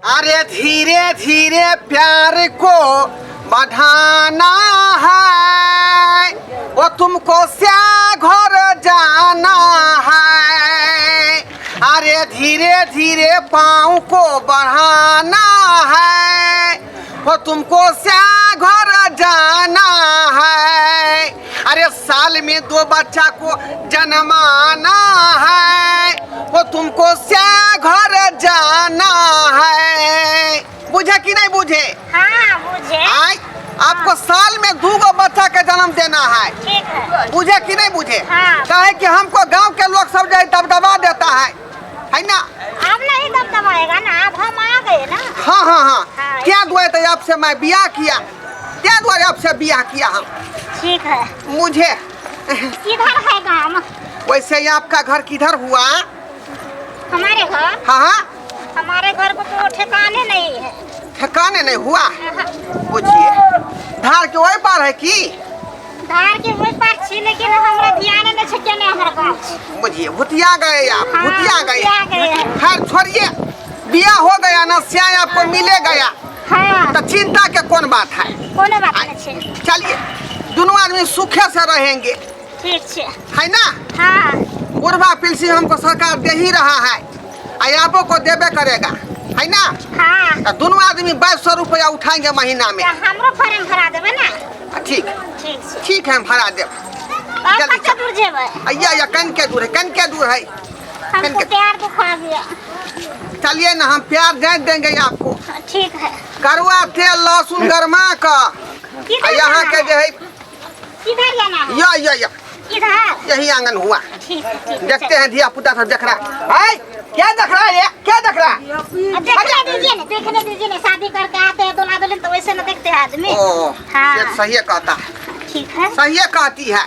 अरे धीरे धीरे प्यार को बढ़ाना है, वो तुमको स्या घर जाना है। अरे धीरे धीरे पाँव को बढ़ाना है, वो तुमको स्या घर जाना है। अरे साल में दो बच्चा को जन्माना है, वो तुमको स्या घर जाना है। बुझे कि नहीं बुझे? हाँ बुझे। आय आपको साल में दो गो बच्चा के जन्म देना है। ठीक है। बुझे कि नहीं बुझे? हाँ। काहे कि हमको गांव के लोग सब जो दबदबा देता है ना? अब नहीं दबदबाएगा ना, अब हम आ गए ना। हाँ हाँ हाँ, हाँ। क्या दुआ तो आपसे मैं बियाह किया, क्या दुआ आपसे बियाह किया हम। ठीक है। मुझे किधर है गाँव? वैसे ही आपका घर किधर हुआ? हमारे घर? हाँ हाँ। हमारे घर को तो ठिकाने नहीं है। ठिकाने नहीं हुआ? बुझिए धार के ओहि पार है की? धार के ओहि पार छी, लेकिन हमरा ध्यान नहीं छै केने हमर गाँव छै। बुझिए भुतिया गए आप। हाँ, भुतिया गए। भुतिया गए हैं। खैर छोड़िए, बियाह हो गया ना, स्याय आपको मिले गया। हाँ। तो चिंता के कौन बात है? कोनो बात नहीं छै। चलिए दोनों आदमी सुखे से रहेंगे। ठीक छै। है ना? हाँ। बुढ़वा पेंशन हमको सरकार दे ही रहा है, आ आपो को देबे करेगा, है ना? हाँ। तो दोनों आदमी 2200 रुपया उठाएंगे महीना में। तो हमरो फार्म भरा देबे ना? ठीक। ठीक छै। ठीक है, हम भरा देब। आप जल्दी कते दूर जेबै? अय्या, या कन के दूर है, कन के दूर है। हमको कन के- प्यार दुखा गया। चलिए ना, हम प्यार दे देंगे आपको। ठीक है। करुआ तेल लहसुन गरमा का। किधर यहाँ जाना के जो है? किधर जाना है? या, या, या। किधर? यही आंगन हुआ। ठीक है, ठीक है, देखते हैं धिया पुता सब देख रहा है। क्या देख रहा है ये? क्या देख रहा है? अब देखने दीजिए ना, देखने दीजिए ना, शादी करके आते हैं दूल्हा दुल्हन तो वैसे ना देखते हैं आदमी। ओ, हाँ। ये सही कहता है। ठीक है। सही कहती है।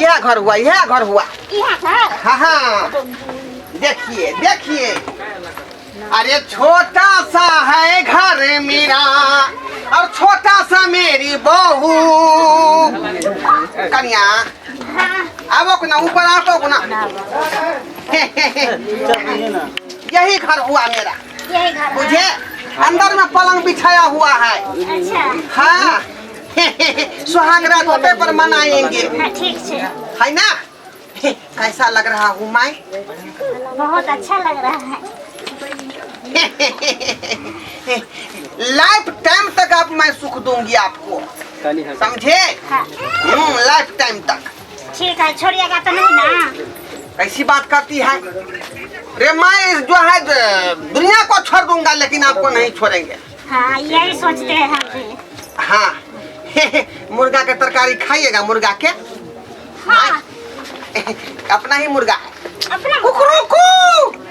यह घर हुआ, यह घर हुआ। यह घर? हाँ, हाँ। देखिए, देखिए। अरे छोटा सा है घर मेरा और छोटा सा मेरी बहू। कन्या, हाँ। आवो ना ऊपर, आवो ना। यही घर हुआ मेरा। यही घर है। बुझे? अंदर में पलंग बिछाया हुआ है। अच्छा। हाँ। सुहाग रात होते पर मनाएंगे। हाँ, ठीक है। है ना? कैसा लग रहा हूँ मैं? बहुत अच्छा लग रहा है। लाइफ टाइम तक आप मैं सुख दूंगी आपको, समझे? हाँ। लाइफ टाइम तक। ठीक है, छोड़िएगा तो नहीं ना? कैसी बात करती है रे, मैं जो है दुनिया को छोड़ दूंगा लेकिन आपको नहीं छोड़ेंगे। हाँ, यही सोचते हैं हम भी। हाँ। मुर्गा के तरकारी खाइएगा? मुर्गा के? हाँ। अपना ही मुर्गा है। अपना कुकरू।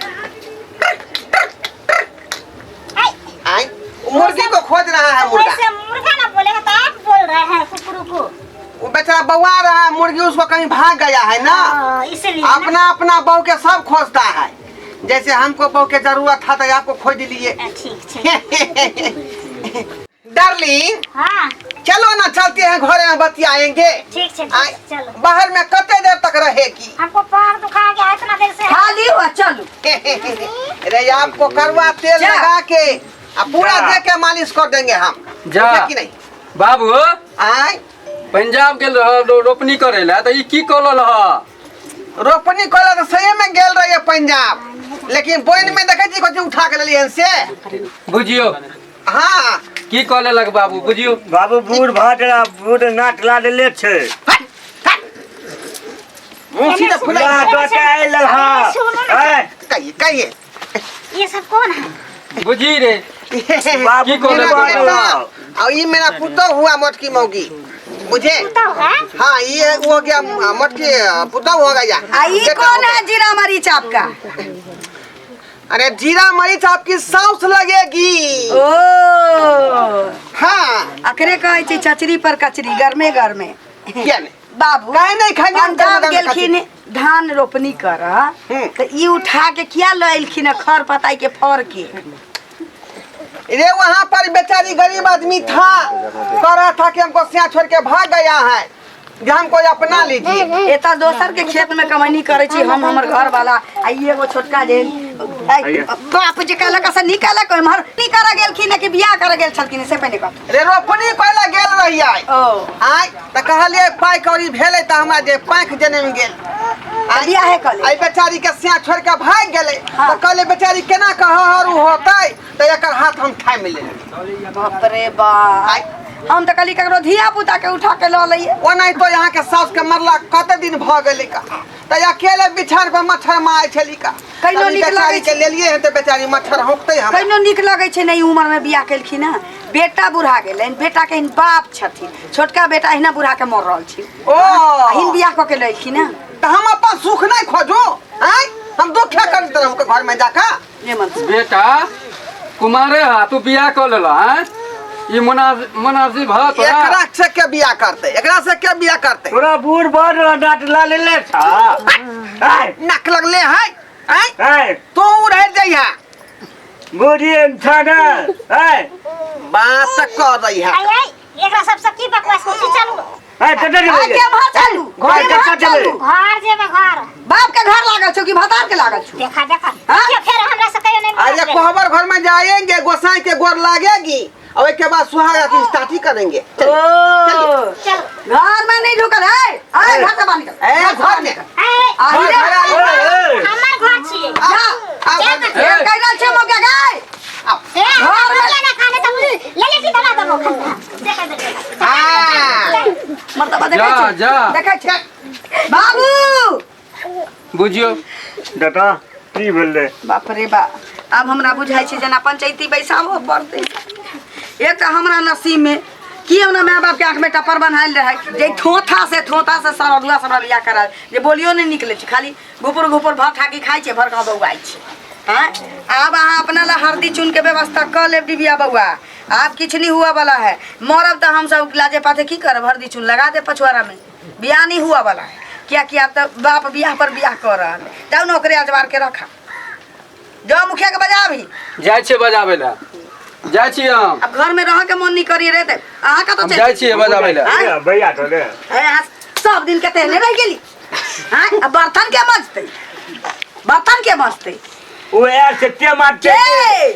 आई मुर्गी को खोज रहा है मुर्गा। वैसे मुर्गा ना बोलेगा तो आप बोल रहे हैं कुकरू को। वो बेचारा बौआ रहा है, मुर्गी उसको कहीं भाग गया है ना। हाँ, इसलिए ना। अपना अपना बहू के सब खोजता है, जैसे हमको बहू के जरूरत था तो आपको खोज लिए। ठीक है। डार्लिंग। हाँ। चलो ना, चलते हैं घरे में बतियाएंगे। ठीक है, आए, चलो। बाहर में कते देर तक रहेगी? हमको पैर दुखा गया इतना देर से। खाली हुआ, चलो। अरे आपको करुआ तेल जा। लगा के अब पूरा जा। दे के मालिश कर देंगे हम। जा। बुझे कि नहीं? बाबू। आय। पंजाब गेल रह रोपनी करे ला, त ई की कलल ह? रोपनी करे तो सही में गेल रहिए पंजाब, लेकिन बोइन में देखे छी कथी उठा के लेलियन से। बुझियो। हाँ। की कह लेलक बाबू, बुझियो। बाबू बूढ़ भाटला बूढ़ नाटला लेले छै। हट, हट। मुंह सीधा फुला। ला तो आयल हा। ए। कहिए, कहिए। ये सब कौन है? बुझी रे। बाबू की कह मेरा लेलक? बेटा और ये मेरा पुतोह हुआ मोटकी मौगी, बुझे? पुतोह है? हाँ, ये वो हो गया मोटकी पुतोह हो गया। आ ई बेटा कौन हो गया। है जीरा मरीच आपका? अरे जीरा मरीच आपकी साउस लगेगी। ओ। हाँ। अकरे कहै छै चचरी पर कचरी, गर्मे गर्मे। किया नहीं? बाबू, काहे नहीं खाएंगे हम पंजाब गर्मे गर्मे गेलखिन धान रोपनी कर, तो ई उठा के किया ल एलखिन खर पताई के फर के? रे वहाँ पर बेचारी गरीब आदमी था, कह रहा था कि हमको सिया छोड़ के भाग गया है, जे हमको अपना लीजिए। एतऽ दोसर के खेत में कमैनी करै छी हम, हमर घर वाला आ ई एगो छोटका जे ऐ, बाप जे कहलक से निकालक, एम्हर की करऽ गेलखिन कि बियाह करऽ गेल छलखिन से पहिने कह। रे रोपनी कोइला गेल रहियै। ओ आय तऽ कहलियै पाइ कौड़ी भेलै तऽ हमरा जे पाँखि जनमि गेल। तऽ बियाहे कऽ ले। एहि बेचारी के सिया छोड़ि के भागि गेलै। हाँ। तऽ कहलियै बेचारी केना कऽ हरू होतै, तऽ एकर हाथ हम थामि लेलियै। बाप रे बाप, हम तऽ कहली ककरो धिया पुता के उठा के लऽ लैये। ओनाहितो यहाँ के सास के मरला कते दिन भऽ गेलै का, तऽ अकेले बिछान पर मच्छर मारै छली का। कहिनो तब ई नीक बेचारी लगै के लेलियै हन तऽ बेचारी मच्छर हौंकतै हमरा। कहिनो नीक लगै छै नहि उमर में बियाह केलखिन हँ, बेटा बुढ़ा गेलनि, बेटा के हिन बाप छथिन, छोटका बेटा अहिना बुढ़ा के मर रहल छी। ओ हिन बियाह कऽ के लेलखिन हँ। तऽ हम अपन सुख नहि खोजू, आँय हम दुखे करैत रहू के घर में जाकऽ। निमन से। बेटा कुमारे हा, तू बियाह कऽ लेला आँय, ई मुनासिब ह तोरा? एकरा से के बियाह करतै, एकरा से के बियाह करतै? तोरा बूढ़ बड़ डांट ला लेले छा। ऐ, नाक लगले है, आँय ऐ, तू रह जइहा। बूढ़ी इंसान है। ऐ, बात कर रही है। आई आई एकरा सब से की बकवास करै छी, चलू। ऐ, कतऽ जेबै आइ गे? के एम्हर चलू, घर एम्हर कतऽ जेबै? चलू। घर जेबै घर। बाप के घर लागल छौ कि भतार के लागल छौ? देखा देखा। हाँ? क्यों फिर हमरा से कहियो नहीं अरे मिलत। कोहबर घर में जाएंगे, गोसाई के गोर लागेगी और उसके बाद सुहाग की स्टार्ट करेंगे। ओ चलो। घर में नहीं ढुकल है, आए घर से बाहर निकल। ए घर में ए, आही रे। घर आई। ए, ए, हमर घर छियै। जा। आ, जा आ, कर। ए। कहि रहल छै मौका गाय। ए, हमरा बोलिया ना खाने तो ले ले सीधा दबो खाना। देखा देखा। हाँ। मर्तबा देखै जा, छै। जा। देखै छै। बाबू बुझियो दादा की भेलै? बाप रे बा, आब हमरा बुझाइ छै जेना पंचायती बैसाबऽ पड़तै। एक तऽ हमरा नसीब में की हमरा माय बाप के आँख में टप्पर बन्हायल रहै जे थोथा से थोथा से सरदुआ सब बियाह कराल जे बोलियो नहि निकलै छै, खाली घुपुर घुपुर भर ठाकी खाइ छै, भर गाँव बौआइ छै। आँय आब अहाँ अपना ला हरदी चून के व्यवस्था कऽ लेब डिबिया बौआ, आब किछु नहीं हुआ वाला है। मरब तऽ हमसब लाजे पाथे की करब, हरदी चून लगा देब पछुआरा में, बियाह नहीं हुआ वाला है। क्या कि आब तऽ बाप बियाह पर बियाह कऽ रहल है, जाउ ने ओकरे अजवार के रखा, जाओ मुखिया के बजाबी। जाइ छियै बजाबै लए, जाइ छियै हम। अब घर में रह के मन नहीं करी रे, ते अहाँ कतऽ हम चलि जाइ छियै बजाबै लए। आँय? भैया तो रे। अरे अहाँ सब दिन के तेहने रह गेली। हाँ अब बर्तन के मजतै, बर्तन के मजतै। ओ यार से ते मारते। के?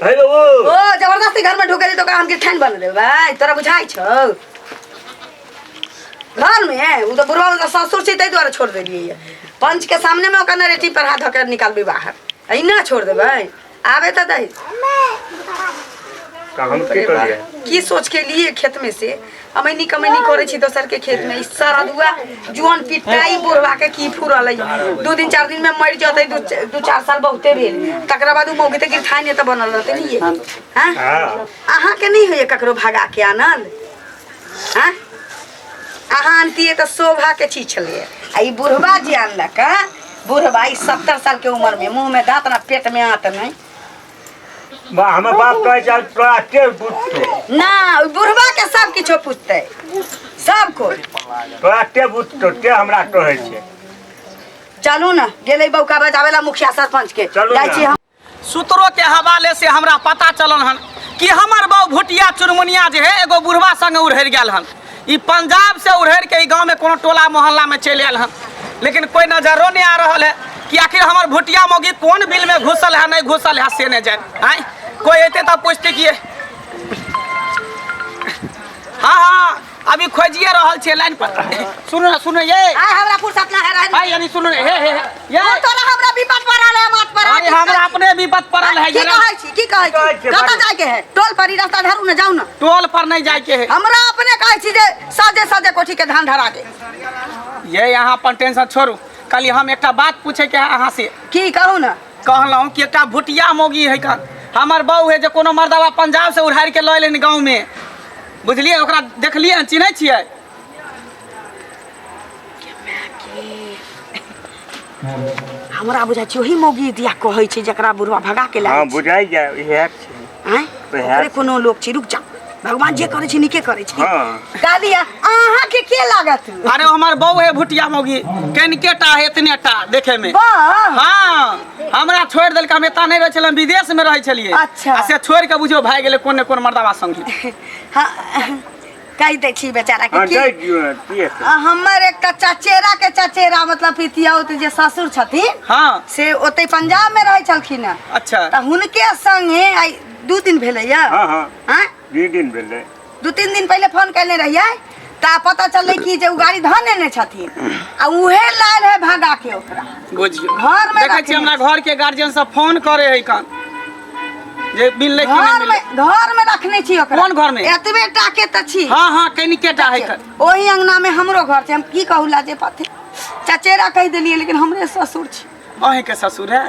हेलो ओ। ओ जबरदस्ती घर में ढुकेली तो हम के ठान बन देबै, तोरा बुझाइ छौ? घर में उ तो बुढ़वा उनका ससुर छै ताहि दुआरे छोड़ देलियै। पंच के सामने में ओकर नरेटी पर हाथ धऽ के निकालबै बाहर, एना छोड़ देबै? आबे तऽ दही। तऽ हम की करियै? की सोच के लिए खेत में से अमैनी कमैनी करै छी दोसर के खेत में, ई सरदुआ जुअन पिटाई बुढ़वा के की फुरल है, 2 दिन 4 दिन में मरि जतै, दू 4 साल बहुते भेल, तकरा बाद उ मौगी तऽ गिरथाइ नहि तऽ बनल रहतै ने ये। हाँ? हाँ। अहाँ के नहीं होइए ककरो भगा के आनल? हाँ? अहाँ आनतियै तऽ शोभा के चीज छलैए, आ ई बुढ़वा जे आनलक हँ, बुढ़वा ई 70 साल के उम्र में, मुँह में दाँत ना पेट में आँत नहीं। बा हमर बाप कहै छै तोरा के बुझतौ? ना ओहि बुढ़वा के सब किछो पूछतै, सब कोइ तोरा के बुझतौ, ते हमरा कहै छै। चलू ने गेलै बौका बजाबै ला मुखिया सरपंच के, चलू जाइ ने। छी हम। सूत्रों के हवाले से हमरा पता चलल हन कि हमर बहू भुटिया चुनमुनिया जे है एगो बुढ़वा संगे उड़हरि गेल हन। ई पंजाब से उड़हरि के ई गाँव में कोनो टोला मोहल्ला में चलि आयल हन, लेकिन कोई नजरो नहीं आ रहल है कि आखिर हमर भुटिया मौगी कोन बिल में घुसल है नहीं घुसल है से नहीं जान। आँय कोई अयतै तब पूछते कि हाँ हाँ अभी खोजिए रहल छियै लाइन पर। सुनू ना, सुनू ये। आय हमरा फुर्सत ना है रहने। आय यानी सुनू हे हे हे ये। ओ तोरा हमरा विपत पड़ल है, माथ पर। अरे हमरा अपने विपत पड़ल है। की कहै छी, की कहै कहै छी? छी, कतऽ बाजू। जाय के है? टोल पर ई रास्ता धरू ने, जाउ ने। टोल पर नहीं जाय के है। हमरा अपने कहै छी जे साजे साजे कोठी के धान धरा दे। ये यहाँ अपन टेंशन छोड़ू, खाली हम एकटा बात पूछे के है अहाँ से। की कहू ने? कहलहुँ कि एकटा भुटिया मौगी है कन, हमर बहू है जे कोनो मर्दवा पंजाब से उड़ारि के लऽ एलै गाँव में, बुझलियै? ओकरा देखलियै हन, चिन्है छियै? हमरा बुझाइ छै ओही मौगी दिया कहै छै जकरा बुढ़वा भगा के हाँ लाबै छै। बुझाइ जाय इएह छै। आँय? वएह। ओकरे कोनो लोक छै, रुक जाओ, भगवान जे करै छै नीके करै छै। हाँ। दादी अहाँ के के लागत? अरे हमर बहू है भुटिया मौगी, कनिके टा है, एतने टा देखे में। वाह। हाँ हमरा छोड़ि देलक, हम एतऽ नहि रहै छलियै, हम विदेश में रहै छलियै। अच्छा। आ से छोड़ि के बुझियौ भागि गेलै कोन ने कोन मर्दाबा संगे। हाँ कहि दै छी बेचारा के हाँ की दे दियौ ने की हेतै? आ, हमर एकटा चचेरा के चचेरा मतलब पितियौत जे ससुर छथिन हाँ से ओतै पंजाब में रहै छलखिन हँ अच्छा तऽ हुनके संगे आइ 2 दिन भेलैया। हाँ हाँ आँय? 2 दिन भेलै। 2-3 दिन पहिले फोन केने रहियै तऽ पता चललै कि जे ओ गाड़ी धऽ नेने छथिन आ उहे लायल है भगा के ओकरा। बुझियौ। घर में देखै छियै रखने हमरा घर के गार्जियन सब फोन करे है कान जे मिललै कि नहि घर मिललै। में, घर में रखने छी ओकरा। कोन घर में? एतबे टा के तऽ छी। हाँ हाँ, कनिके टा है कन। ओही अंगना में हमरो घर छै। हम की कहू लाजे पाथे, चचेरा कहि देलियै लेकिन हमरे ससुर छी। अहीं के ससुर है?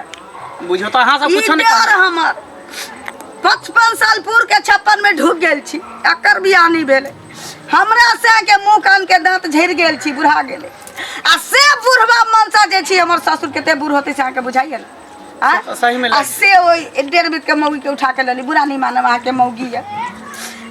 बुझियौ तऽ अहाँ सब ई कुछो नहि देवर करब। हमर 55 साल पूर के 56 में ढुक गेल छी, एकर बियाह नहीं भेलै। हमरा से के मुंह कान के दांत झड़ि गेल छी, बुढ़ा गेलै आ से बुढ़वा मनसा जे छी हमर ससुर कते बूढ़ होतै से अहाँके बुझाइए ने आ? से तऽ सही में आ लाग से ओहि 1.5 बीत के मौगी के उठा के लली। बुरा नहीं मानब, अहाँके मौगी है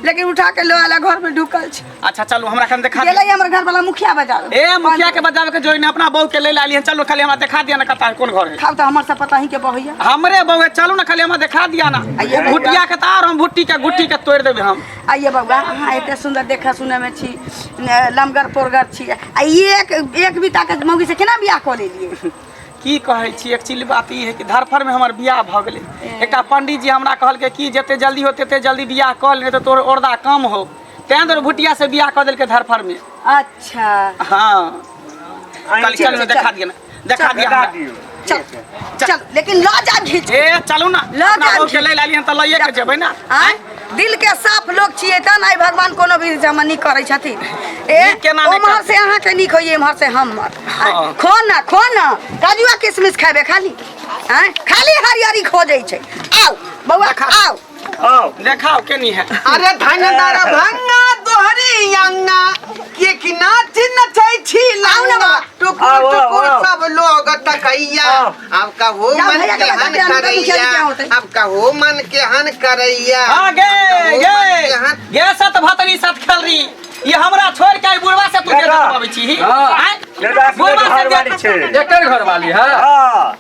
लेकिन उठा के लो आला घर में ढुकल छी। अच्छा चलू, हमरा कन देखा दिअ। गेलै हमर घर वाला मुखिया बजाबे। ए, मुखिया के बजावे के जोई ने, अपना बहू के ले लाली हन। चलू, खाली हमरा देखा दिया ना कता है, कोन घर है। खाउ तऽ हमर सब पता ही के बहैया। हमरे बहू है, चलू ना, खाली हमरा देखा दिया ना। आइए बउआ। भुटिया के तार हम भुट्टी के गुट्टी के तोड़ देबै हम। आइए बउआ, अहाँ एते सुंदर देखा सुने में छी, लमगर पोरगर छी आ ई एक एक बीता के मौगी से केना बियाह कऽ लेलियै? की कहै छी, एक्चुअली बात ई है कि धरफड़ में हमर बियाह भऽ गेलै। एकटा पंडित जी हमरा कहलकै कि जते जल्दी हो तते जल्दी बियाह कऽ ले, नहि तऽ तोर औरदा कम हो। तें दुआरे भुटिया से बियाह कऽ देलकै धरफड़ में। अच्छा। हाँ, कल चलू ना, देखा दिया ना, देखा दिया देखा हमरा। दियौ। चल चल, लेकिन लऽ जा घीच। ए, चलू ना। लऽ अपना जा। बहू के ले लाली हन तऽ लइए के जेबै ना। आँय, दिल के साफ लोग छियै तऽ नहि भगवान कोनो भी जमा नीक करै छथिन। ए नीक केना नहि ओम्हर करतै? से अहाँके नीक होइए, एम्हर से हमर। आँय, हाँ। खो ना, खो ना, काजुआ किशमिश खेबै खाली। आँय, खाली हरियरी खोजै छै। आउ बौआ, आउ। आउ। देखाओ केनी है। अरे धन दर भंगा दोहरी अंगना के कि नाच नचै छी आउ ना लंगा बाबा। टुकुर आओ, आओ, टुकुर आओ। सब लोग तकैया। आओ। अब कहो जाओ मन भैया के के बजा हन के आनू, मुखिया जी करैया। के होतै। अब कहो मन के हन करैया। हाँ गे। अब कहो मन गे के हन। गे सत भतरी सत खेलरी, ये हमरा छोड़ के आई बुढ़वा से तू जे दादा। जतबाबै छी। हाँ। आँय? दादा, बुढ़वा से घरवाली जे छै। एकर घरवाली है। हाँ।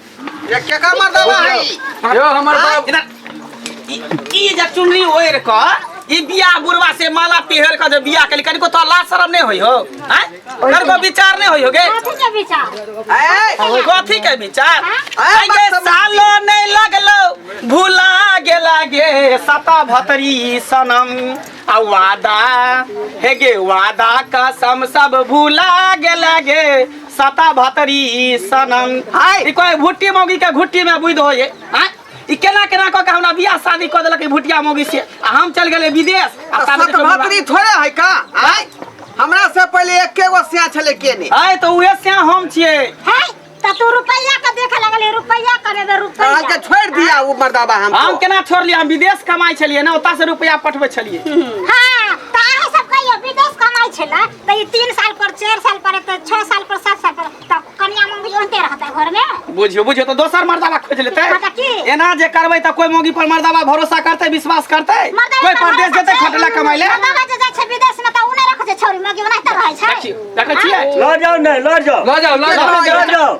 ये केकर मर्दावा है? यो हमर बाप। इधर ई ई जे चुनरी ओढ़ क ई बियाह बुढ़वा से माला पहिर क जे बियाह केली, कनिको तो लाज शरम नहि होइ हो? आँय, कनिको विचार नहि होइ हो गे? कथी के विचार? ए कथी के विचार? ए, आइ गे बदतमीजी। सालो नहि लगलो भुला गेला गे सता भतरी सनम आ वादा हे गे वादा कसम सब भुला गेला गे सता भतरी सनम। हाय। ई कोई भुट्टी मौगी के घुट्टी में बुझ होए? आँय, ई केना केना कऽ के हमरा बियाह शादी कऽ देलक ई भुटिया मौगी से आ हम चल गेलै विदेश आ ताबे सत भतरी थोड़े है का? आय, हमरा से पहले एके गो सिया छले के ने। आय, तऽ उहे से हम छियै। है तऽ तू रुपैया के देखे लगली, रुपैया कमेबे रुपैया। आज के छोड़ दिया वो मर्दावा हमको। हम केना छोड़लियै? हम विदेश कमाइ छलियै ने, ओतऽ से रुपया पठबै छलियै। हाँ, तऽ अहाँ सब कहियो विदेश कमाइ छलै तऽ ई 3 साल पर, 4 साल पर, तऽ 6 साल पर, 7 साल पर तऽ कनिया मौगी ओनते रहतै घर में? बुझियौ, बुझियौ, तऽ दोसर मर्दावा खोजि लेतै। हाँ, तऽ की? एना जे करबै तऽ कोइ मौगी पर मर्दावा भरोसा करतै, विश्वास करतै? मर्दावा कोइ पर परदेश भरोसा जेतै छै? खटला कमाइ ले? मर्दावा जे जाइ छै विदेश में तऽ उ नहि रखै छै छौरी मौगी, ओनाहिते रहै छै। देखियौ, देखै छियै। लऽ जाउ ने, लऽ जाउ। लऽ जाउ, लऽ जाउ। लऽ जाउ।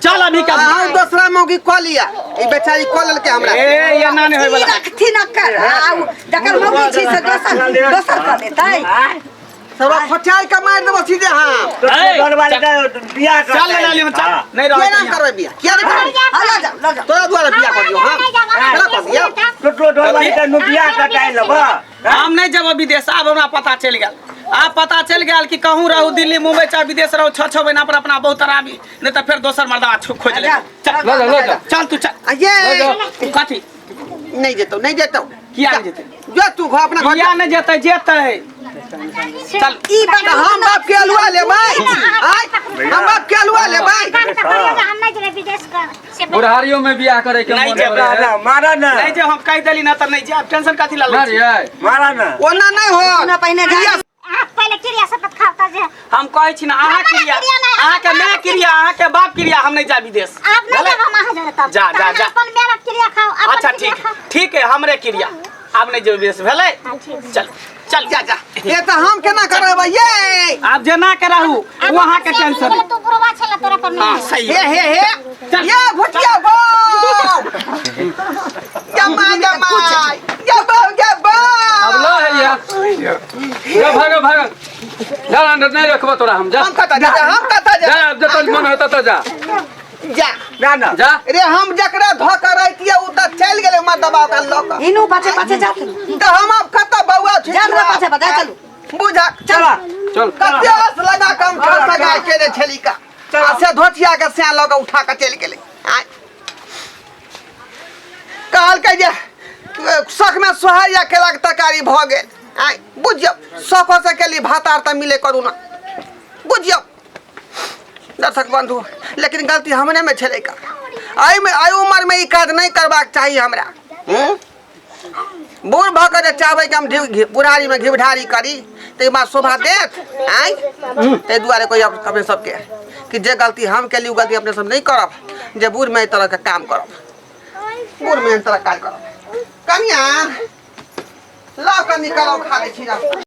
चल अभी के अहाँ दोसरा मौगी कऽ लिया, ई बेचारी कऽ लेलकै हमरा। ए, एना नहि होय ई वाला। रखथिन अकर आ उ जकर मौगी छी से दोसर दोसर कऽ लेतै। सब खोचाई के मारि देबो सीधे। हाँ। तो ए, घरवाली चल। का बियाह चल ले लाली, चल। हाँ। नहीं किया रहै। नाम करबै बियाह? किया नहीं करबै? हाँ, लऽ जाउ, लऽ जाउ। तोरा दुआरे बियाह कर दियौ हम? केना कर दियौ? तो तो घरवाली का नु बियाह कटाइ लेबऽ। हम नहीं जब विदेश। आब हमरा पता चलि गेल, आब पता चलि गेल कि कहूँ रहू, दिल्ली मुंबई चाहे विदेश रहू, 6-6 महीना पर अपना बहुत आरामी, नहीं तऽ फेर दोसर मर्दावा खोजि ले। चल। लऽ जाउ, लऽ जाउ। चल तू, चल। आ ये कथी? नहीं जेतौ, नहीं जेतौ। किया नहि जेतै? जो तू घर, अपना घर। किया नहि जेतै? जेतै, चल। ई बात तऽ हम बाप के अलुआ लेबै? आय, हम बाप के अलुआ लेबै? कान पकड़ियो जे हम नहि जेबै विदेश के से। बुढ़ारियों में बियाह करे के नहीं मन जेबै। करे है। ना, मारा ना। नहीं जे, हम कहि देली ना तऽ नहीं जायब, टेंशन कथी ला लै छी? मारियै। मारा ना। ओना नहीं हो। ना पहिने जा। अहाँ पहिले क्रिया शपथ खाउ तऽ जे हम कहै छी ना अहाँ हमरा क्रिया क्रिया नहि, अहाँके माय क्रिया, अहाँके बाप क्रिया, हम नहीं जा विदेश। आब नहीं जाब हम अहाँ जरे तब। जा, जा, तऽ अहाँ जा। अपन माय बाप क्रिया खाउ, अपन अच्छा। क्रिया ठीक खाउ। ठीक है, हमरे क्रिया, आब नहीं जेबै विदेश, भेलै? हाँ, ठीक। चल चल। जा जा, ये तऽ हम केना करबै ये? आब जेना के रहू, आब ओ अहाँके से टेंशन मिल गेलै, तू बुढ़वा छलै तोरा पर हाँ नहीं। सही हे है। हे हे, ये भुटिया बो जमा जमा, ये बो ये बो। अब लऽ हैया। जा भागो भागो जा अंदर नहीं रखबो तोरा हम जा हम कतऽ जा हम कतऽ जा जा अब जतऽ मन होता तो जा जा ना ना जा रे हम जकरा धऽ के रहितियै उ तऽ चलि गेलै मर्दबा ओकरा लऽ कऽ इनू पाछे पाछे जात तऽ हम आब कतऽ बौआ छी जा रे पाछे पाछे चलू बुझक चल चल कते आस लगा कऽ हम ठस लगा के छली का आ से धोतिया के सैं लऽ कऽ उठा कऽ चलि गेलै आँय कहलकै जे शखमे सोहारिया केलाके तरकारी भऽ गेल आँय बुझियौ शखोसँ केली भात आर तऽ मिले करू ना बुझियौ दर्शक बंधु लेकिन गलती हमरे में छलै का एहिमे एहि उमरमे ई काज नहि करबाक चाही हमरा हूँ? बूढ़ भऽ कऽ जे चाहबै कि हम बुढ़ारीमे घिबढारी करी तऽ ई बात शोभा देत आँय ताहि दुआरे कहियो अपने सबके कि जे गलती हम केली ओ गलती अपने सब नहि करब जे बूढ़मे एहि तरहके काम करब बूढ़मे एहन तरहके काज करब कनिया लऽ कऽ निकलब खा लै छी